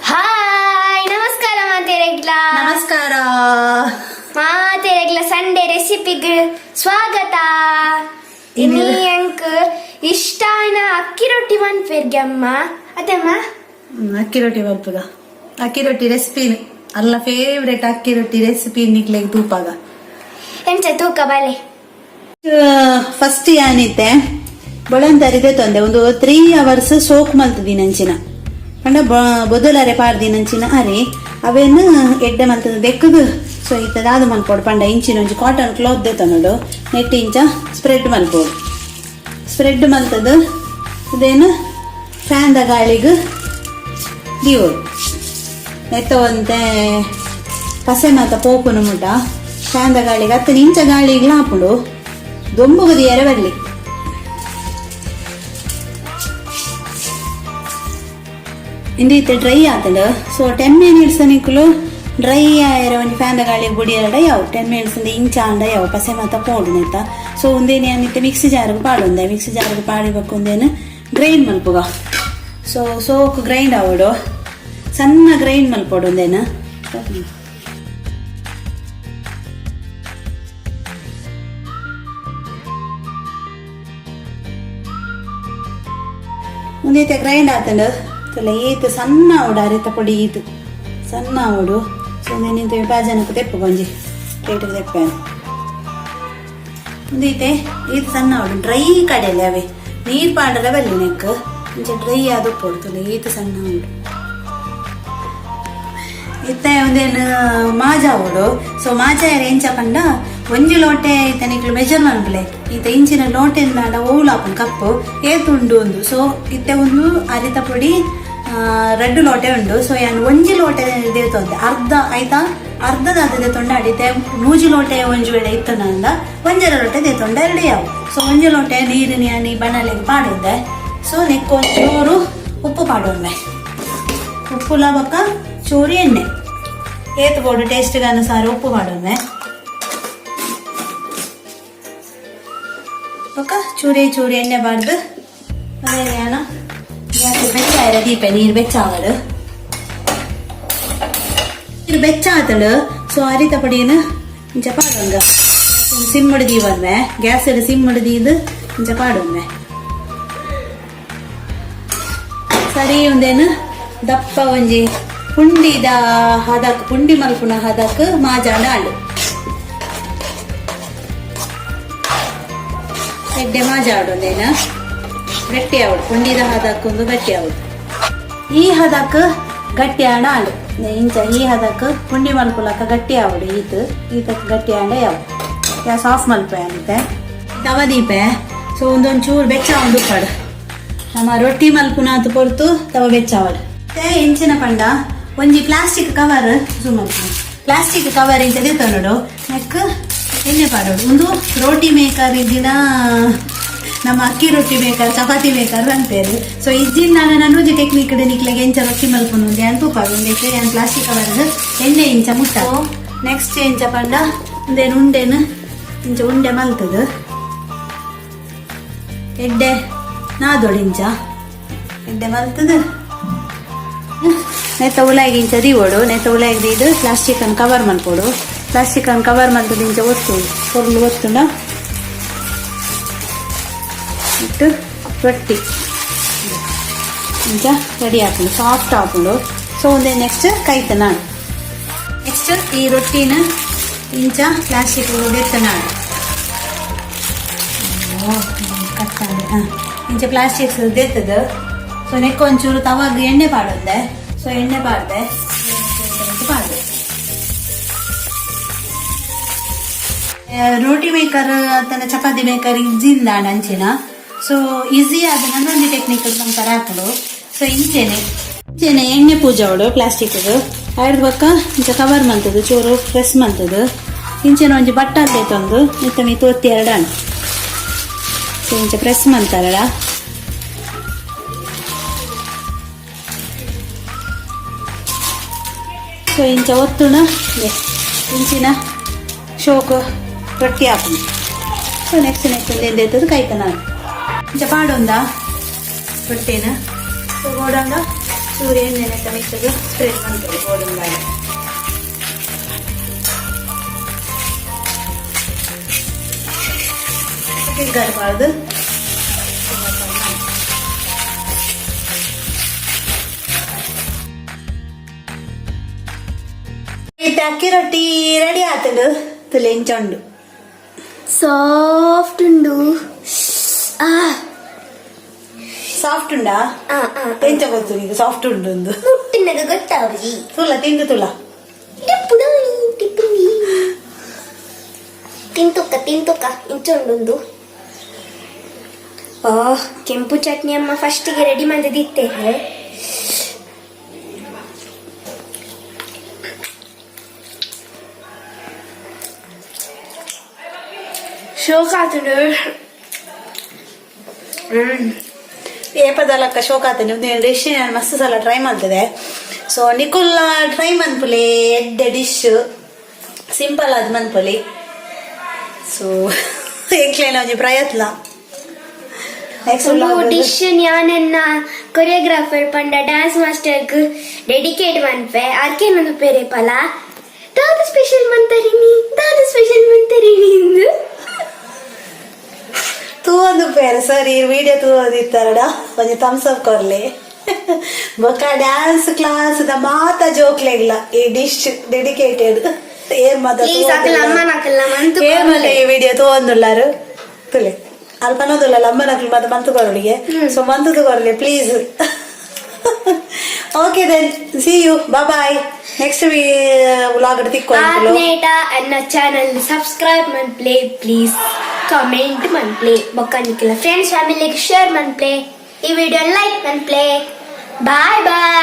Hi, ನಮಸ್ಕಾರ ಮಾತೇರೆಗ್ಲ. ನಮಸ್ಕಾರ. ಮಾತೇರೆಗ್ಲ Sunday ರೆಸಿಪಿಗ್ ಸ್ವಾಗತ. ಇನ್ನು- ಇನಿ ಅಂಕ್ ಇಷ್ಟ ಆಯ್ನ ಅಕ್ಕಿ ರೊಟ್ಟಿ ಮನ್ಪೇರ್ಗೆ ಅಮ್ಮ, ಅದೇಮ್ಮ? ಅಕ್ಕಿ ರೊಟ್ಟಿ ಮಲ್ಪುಗ. ಅಕ್ಕಿ ರೊಟ್ಟಿ ರೆಸಿಪಿ ಅಲ್ಲ, ಫೇವ್ರೆಟ್ ಅಕ್ಕಿ ರೊಟ್ಟಿ ರೆಸಿಪಿ ನಿಕ್ಲೆಗ್ ತೂಪಾಗ. ಎಂಚ ತೂಕ ಬಲೆ. ಫಸ್ಟ್ ಯಾನಿತ್ತೆ ಬೊಳಂತರಿದೆ ತೊಂದೆ ಒಂದು 3 ಅವರ್ಸ್ ಸೋಕ್ ಮಲ್ತದಿನ ಅಂಚಿನ ಪಂಡ ಬೊದಲರೆ ಪಾಡ್ದಿನ ಅಂಚಿನ ಅರಿ ಅವೇನು ಎಡ್ಡೆ ಮಲ್ತದ ದೆಕ್ಕದು. ಸೊ ಇತ್ತ ದಾದ ಮಲ್ಪೋಡು ಪಂಡ ಇಂಚಿನ ಒಂಜಿ ಕಾಟನ್ ಕ್ಲಾತ್ ದೆತ್ತೊನಡು, ನೆಟ್ ಇಂಚ ಸ್ಪ್ರೆಡ್ ಮಲ್ಪೋಡು. ಸ್ಪ್ರೆಡ್ ಮಲ್ತದ ಇದೇನು ಫ್ಯಾನ್ದ ಗಾಳಿಗ್ ದೀವೋಡು. ನೆತ್ತ ಒಂತೆ ಪಸೆ ಮಾತ ಪೋಪುನ ಮುಟ ಫ್ಯಾನ್ದ ಗಾಳಿಗೆ ಅತ್ತ ಇಂಚ ಗಾಳಿಗ್ಲ ಆಪುಂಡು. ದೊಂಬುಗು ದಿಯರೆ ಬರ್ಲಿ. ಇಂದು ಡ್ರೈ ಆತಂಡು. ಸೊ 10 ಮಿನಿಟ್ಸ್ ನಿಕ್ಕಲು ಡ್ರೈ ಆಯರ ಒಂಜಿ ಫ್ಯಾನ್ದ ಗಾಳಿಗೆ ಬುಡಿಯರಡ ಯಾವ 10 ಮಿನಿಟ್ಸ್ ಇಂಚ ಆಂಡ ಯಾವ ಪಸೆ ಮಾತ ಪೋಡು ನೆತ್ತ. ಸೊ ಒಂದೇನೆ ಅನಿತ್ತೆ ಮಿಕ್ಸಿ ಜಾರ್ಗ್ ಪಾಡೊಂದೆ. ಮಿಕ್ಸಿ ಜಾರ್ಗ್ ಪಾಡಿಬೇಕು, ಒಂದೇನು ಗ್ರೈಂಡ್ ಮಲ್ಪುಗ. ಸೊ ಸೋಕ್ ಗ್ರೈಂಡ್ ಆವಡು, ಸಣ್ಣ ಗ್ರೈಂಡ್ ಮಲ್ಪೊಡು ಒಂದೇನು. ಒಂದೈತೆ ಗ್ರೈಂಡ್ ಆತಂಡು ತುಲೆ. ಈತ್ ಸಣ್ಣ ಆವಡು, ಅರಿತ ಪೊಡಿ ಈತ್ ಸಣ್ಣ ಆವಡು. ಸೊ ನಿಂತ ವಿಭಾಜನಕ್ಕೆ ತೆಪ್ಪು ಒಂಜಿ ಪ್ಲೇಟಿಗೆ ತೆಪ್ಪೆ. ಒಂದೈತೆ ಈತ್ ಸಣ್ಣ ಆವಡು. ಡ್ರೈ ಕಡೆಲೆ ಅವೆ ನೀರು ಪಾಡರೆ ಬಲ್ಲಿ ನೆಕ್ ಇಂಚ ಡ್ರೈ ಆದ ಉಪ್ಪೋಡು. ತುಲೆ, ಈತ್ ಸಣ್ಣ ಆವಡು. ಇತ್ತೆ ಒಂದೇನು ಮಾಜ ಆವಡು. ಸೊ ಮಾಜ ಎಂಚ ಪಂಡ ಒಂಜಿ ಲೋಟೆ ಇತ್ತೆ ನಿಕ್ಲು ಮೆಜರ್ ಮನ್ಪುಲೆ. ಇತ್ತೆ ಇಂಚಿನ ಲೋಟೆಂದಾಂಡ ಓಲು ಆಪುಂಡು ಕಪ್ಪು ಏತುಂಡು ಒಂದು. ಸೊ ಇತ್ತೆ ಒಂದು ಅರಿತ ಪೊಡಿ ರಡ್ಡು ಲೋಟೆ ಉಂಡು. ಸೊ ಯಾನ್ ಒಂಜಿ ಲೋಟೆ ದೇತೊಂದೆ ಅರ್ಧ ಆಯ್ತಾ. ಅರ್ಧದಾದ ದೇತೊಂಡ ಅಡಿತೆ. 3 ಲೋಟೆ ಒಂಜಿ ವೇಳೆ ಇತ್ತು ನಂದ ಒಂಜರ ಲೋಟೆ ದೇತೊಂಡ ಎರಡು ಯಾವು. ಸೊ ಒಂಜಿ ಲೋಟೆ ನೀರಿನ ಯಾನಿ ಬಣಲೆಗ್ ಪಾಡುಂದೆ. ಸೊ ನೆಕ್ಕ್ ಒಂಚೂರು ಉಪ್ಪು ಪಾಡೊಂದೆ. ಉಪ್ಪುಲ ಬೊಕ್ಕ ಚೂರು ಎಣ್ಣೆ ಏತ್ ಬೋಡು ಟೇಸ್ಟ್ ಅನುಸಾರ ಉಪ್ಪು ಪಾಡೊಂದೆ. ಬೊಕ್ಕ ಚೂರೇ ಚೂರು ಎಣ್ಣೆ ಬಾರ್ದು. ಅದೇ ಗ್ಯಾಸ್ ಬೆಚ್ಚ ಆಯ್ರ ದೀಪ. ನೀರು ಬೆಚ್ಚ ಆವಡು, ನೀರು ಬೆಚ್ಚ ಆತಳು. ಸೊ ಅರಿತ ಪೊಡಿನ ಇಂಚ ಪಾಡೊಂಗ. ಸಿಮ್ ದೀವನ್ವೆ, ಗ್ಯಾಸ್ ಸಿಮ್ ದೀದು ಇಂಚ ಪಾಡೊಂವೆ. ಸರಿ, ಒಂದೇನು ದಪ್ಪ ಒಂಜಿ ಪುಂಡಿದ ಹದಕ್, ಪುಂಡಿ ಮಲ್ಪುನ ಹದಕ್ ಮಾಜಾಂಡ ಆಂಡು. ಎಡ್ಡೆ ಮಾಜಾಡು, ಒಂದೇನ ಗಟ್ಟಿ ಆವಡು. ಪುಂಡಿದ ಹದಕ್ ಒಂದು ಗಟ್ಟಿ ಆವಡು. ಈ ಹದಕ್ ಗಟ್ಟಿ ಆಂಡ ಆಂಡು. ಇಂಚ ಈ ಹದಕ್ ಪುಂಡಿ ಮಲ್ಪುಲಕ ಗಟ್ಟಿ ಆವಡು. ಈತ್ ಈತಕ್ ಗಟ್ಟಿ ಆಂಡ ಯಾವ ಗ್ಯಾಸ್ ಆಫ್ ಮಲ್ಪೆ ಅಂತೆ. ತವ ದೀಪೆ. ಸೊ ಒಂದೊಂದು ಚೂರು ಬೆಚ್ಚ ಒಂದು ಪಾಡು. ನಮ್ಮ ರೊಟ್ಟಿ ಮಲ್ಪುನಾತ್ ಪೊರ್ತು ತವ ಬೆಚ್ಚಾವಡು. ಮತ್ತೆ ಎಂಚಿನ ಪಂಡ ಒಂಜಿ ಪ್ಲಾಸ್ಟಿಕ್ ಕವರ್ ಜೂಮ್ ಮಲ್ಪುನ. ಪ್ಲಾಸ್ಟಿಕ್ ಕವರ್ ಇಂಚ ದೆತ್ತೊನೊಡು, ನೆಕ್ ಎಣ್ಣೆ ಪಾಡೋಡು. ಒಂದು ರೋಟಿ ಮೇಕರ್ ಇದ್ದಿನ ನಮ್ಮ ಅಕ್ಕಿ ರೊಟ್ಟಿ ಮೇಕರ್, ಚಪಾತಿ ಮೇಕರ್ ಅಂತಾರೆ. ಸೊ ಇಜ್ಜಿನ ನಾನು ಟೆಕ್ನಿಕ್ ನಿಕ್ಲೆಗೆ ಎಂಚ ರೊಟ್ಟಿ ಮಲ್ಪುನು ಯಾನ್ ತೂಪಾಡು. ಒಂದಕ್ಕೆ ಯಾನ್ ಪ್ಲಾಸ್ಟಿಕ್ ಕವರ್ ಎಣ್ಣೆ ಇಂಚ ಮುಟ್ಟ. ನೆಕ್ಸ್ಟ್ ಎಂಚ ಪಂಡ ಉಂದೇನು ಉಂಡೆನು ಇಂಚ ಉಂಡೆ ಮಲ್ತದು. ಎಡ್ಡೆ ನಾದೊಡು ಇಂಚ ಎಡ್ಡೆ ಮಲ್ತದು. ನೆತ್ತ ಉಲಾಯಿಗೆ ಇಂಚ ದೀವೋಡು. ನೆತ್ತ ಉಲಾಯಿಗೆ ದೀದು ಪ್ಲಾಸ್ಟಿಕ್ ಅನ್ನು ಕವರ್ ಮಲ್ಪೊಡು. ಪ್ಲಾಸ್ಟಿಕ್ ಅನ್ನು ಕವರ್ ಮಲ್ತದು ಇಂಚ ಒತ್ತು ಪೊರ್ಲು ಒತ್ತುಂಡ ಇಟ್ಟು ರೊಟ್ಟಿ ಇಂಚ ರೆಡಿ ಆಪುಂಡು, ಸಾಫ್ಟ್ ಆಪುಂಡು. ಸೊ ಒಂದೇ ನೆಕ್ಸ್ಟ್ ಕೈತ ನಾಡು. ನೆಕ್ಸ್ಟ್ ಈ ರೊಟ್ಟಿನ ಇಂಚ ಪ್ಲಾಸ್ಟಿಕ್ ದೆತ್ತ ನಾಡು. ಕಟ್ಟಾಂಡೆ. ಹಾಂ, ಇಂಚ ಪ್ಲಾಸ್ಟಿಕ್ ದೆತ್ತದ. ಸೊ ನೆಕ್ ಒಂಚೂರು ತವಾಗ ಎಣ್ಣೆ ಪಾಡೊಂದೆ. ಸೊ ಎಣ್ಣೆ ಪಾಡ್ದೆ ಪಾಡ್ದೆ. ರೋಟಿ ಮೇಕರ್ ತನ್ನ ಚಪಾತಿ ಮೇಕರ್ ಇಜ್ಜಿಂದ ಅಂಚಿನ. ಸೊ ಈಸಿ ಆದ ನನ್ನೊಂದು ಟೆಕ್ನಿಕ್ ನಂತರ ಹಾಕುಡು. ಸೊ ಇಂಚೆನೆ ಇಂಚೆನೆ ಎಣ್ಣೆ ಪೂಜಾವಡು ಪ್ಲಾಸ್ಟಿಕ್. ಐಡ್ದ್ ಬೊಕ್ಕ ಇಂಚ ಕವರ್ ಮಲ್ತದು, ಚೂರು ಪ್ರೆಸ್ ಮಲ್ತದು. ಇಂಚೆನ ಒಂಜಿ ಬಟ್ಟಲ್ ತಂದು ಇತ್ತ ಮೀತ್ ಒತ್ತಿ ಎರಡು. ಸೊ ಇಂಚ ಪ್ರೆಸ್ ಮಲ್ತಾರಡ. ಸೊ ಇಂಚ ಒತ್ತುಣ ಇಂಚಿನ ಶೋಕ್ ರೊಟ್ಟಿ ಹಾಕುನು. ಸೊ ನೆಕ್ಸ್ಟ್ ನೆಕ್ಸ್ಟ್ ಒಂದು ಎಂದೆತ್ತದು ಕೈತ ನಾನು ಇಂಚ ಪಾಡೊಂದ ರೊಟ್ಟಿನ. ಸೊ ಗೋಡಂಗ ಚೂರು ಎಣ್ಣೆನೆ ಮಿಕ್ಕಿಗೆ ಸ್ಪ್ರೆಡ್ ಮಾಡ್ತೇವೆ ಗೋಡಂಬಿ. ಗಡಬಾರ್ದು. ಇತ್ತೆ ಅಕ್ಕಿ ರೊಟ್ಟಿ ರೆಡಿ ಆತಂಡು. ತುಲೆ ಇಂಚೊಂಡು. ಸಾಫ್ಟ್ ಉಂಡು ಆ. ಸಾಫ್ಟ್ ಉಂಡಾ? ಆ ಆ. ಎಂಚ ಗೊತ್ತು ಈಗ ಸಾಫ್ಟ್ ಉಂಡು ಒಂದು? ಮುಟ್ಟಿನಾಗ ಗೊತ್ತಾವಜಿ. ತುಲ, ತಿಂದು ತುಲ. ಟಿಪ್ಪುಡೋನಿ ಟಿಪ್ಪುನಿ ತಿಂತುಕ್ಕ ತಿಂತುಕ್ಕ ಇಂಚೊಂಡುಂದು. ಓ, ಕೆಂಪು ಚಟ್ನಿ ಅಮ್ಮ ಫಸ್ಟಿಗೆ ರೆಡಿ ಮಾಡಿದಿತ್ತೆ. ಶೋಕ ಆತುಂಡು. ಏಪದಲಕ್ಕ ಶೋಕ ಆತನೆ. ಡಿಶ್ ನಾನು ಮಸ್ತ್ ಸಲ ಟ್ರೈ ಮಾಡ್ತದೆ. ಸೊ ನಿಕುಲ್ಲ ಟ್ರೈ ಮನ್ಪುಲಿ. ಎಡ್ಡೆ ಡಿಶ್, ಸಿಂಪಲ್ ಆದ್ ಮನ್ಪುಲಿ. ಸೊ ಎಂಕ್ಲೇನ ಒಂಜಿ ಪ್ರಯತ್ನ. ನೆಕ್ಸ್ಟ್ ಒಂದು ಡಿಶ್ ಯಾನೆನ್ನ ಕೊರಿಯೋಗ್ರಾಫರ್ ಪಂಡ ಡ್ಯಾನ್ಸ್ ಮಾಸ್ಟರ್ಗ್ ಡೆಡಿಕೇಟ್ ಮನ್ಪೆ. ಅರ್ಕೇನೊಂದು ಪೇರೆ ಪಲ ದಾದ ಸ್ಪೆಷಲ್ ಮಂತರಿನಿ, ದಾದ ಸ್ಪೆಷಲ್ ಮಂತರಿನಿ ಇಂದು. ತೂವೊಂದು ಪೇರೆ ಸರ್, ಈ ವಿಡಿಯೋ ತೂವೊಂದಿತ್ತಾರಡ ಒಂಜಿ ಥಮ್ಸ್ ಅಪ್ ಕೊರ್ಲಿ. ಬೊಕ್ಕ ಡ್ಯಾನ್ಸ್ ಕ್ಲಾಸ್ ದ ಮಾತ ಜೋಕ್ಲೆಗ್ಲ ಈ ಡಿಶ್ ಡೆಡಿಕೇಟೆಡ್. ಏನ್ ಮಾತ? ಪ್ಲೀಸ್, ಅಕಲ ಅಮ್ಮನ ಅಕಲ್ನ ಮಂತು. ಏನ್ ಮಲ್ಲ ಈ ವಿಡಿಯೋ ತೂವೊಂದುಲ್ಲಾರು ತುಲೆ ಅಲ್ಪ ಅನ್ನೋದಿಲ್ಲ, ಅಮ್ಮನ ಅಕ್ಲು ಮಾತ ಮಂತು ಕೊರಳಿಗೆ. ಸೊ ಮಂತದ್ದು ಕೊರಲಿ please. Okay then, see you, bye. Next vlog ತಿಕ್ಕು. ಆತ್ನೇಟ ಅನ್ನ ಚಾನಲ್ ಸಬ್ಸ್ಕ್ರೈಬ್ ಮನ್ಪ್ಲೆ ಪ್ಲೀಸ್, ಕಮೆಂಟ್ ಮನ್ಪ್ಲೆ, ಬೊಕ್ಕ ನಿಕ್ಲ ಫ್ರೆಂಡ್ಸ್ ಫ್ಯಾಮಿಲಿಗೆ ಶೇರ್ ಮನ್ಪ್ಲೆ, ಈ ವಿಡಿಯೋ ಲೈಕ್ ಮನ್ಪ್ಲೆ. Bye boy.